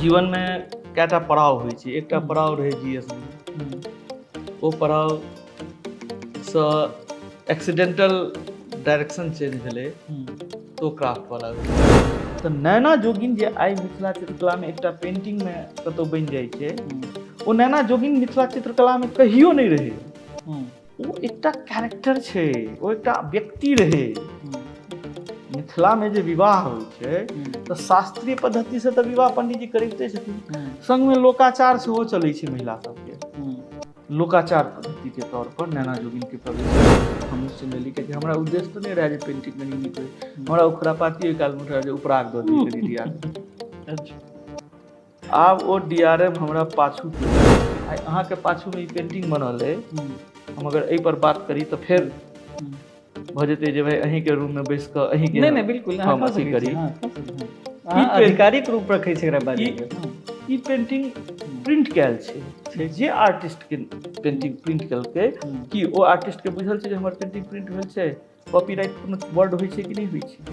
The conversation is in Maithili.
जीवनमे कएटा पड़ाव होइ छै। एकटा पड़ाव रहै जी एस, ओ पड़ावसँ एक्सीडेंटल डायरेक्शन चेंज भेलै तऽ ओ क्राफ्टवला भेलै। तऽ नैना जोगिन जे आइ मिथिला चित्रकलामे एकटा पेंटिंगमे कतहु बनि जाइ छै, ओ नैना जोगिन मिथिला चित्रकलामे कहियो नहि रहै। ओ एकटा कैरेक्टर छै, ओ एकटा व्यक्ति रहै। मिथिलामे जे विवाह होइ छै तऽ शास्त्रीय पद्धतिसँ तऽ विवाह पंडीजी करिते छथिन, संगमे लोकाचार सेहो चलै छै। महिला सबके लोकाचार पद्धतिके तौर पर नैना जोगिनके प्रवेश हमहूँ सुनली, कियाकि हमरा उद्देश्य तऽ नहि रहै जे पेंटिंग कनि नीक होइ। हमरा ओ खुरापाती ओहि कालमे रहै जे उपराग दऽ दियै कनि डी आर। आब ओ डी आर एम हमरा पाछू, आइ अहाँके पाछूमे ई पेंटिंग बनल अइ, हम अगर एहिपर बात करी तऽ फेर भऽ जेतै जे भाइ अहीँके रूममे बैस कऽ अहीँके नहि नहि, बिल्कुल अहाँ हम कऽ अथी सकै करी। छी, हँ, कऽ सकै छी। अहाँ आधिकारिक रूप रखै छै एकरा बाजैके। ई पेंटिंग प्रिंट कयल छै। जे आर्टिस्टके पेंटिंग प्रिंट केलकै, की ओ आर्टिस्टके बुझल छै जे हमर पेंटिंग प्रिंट भेल छै? कॉपीराइट कोनो वर्ड होइ छै कि नहि होइ छै?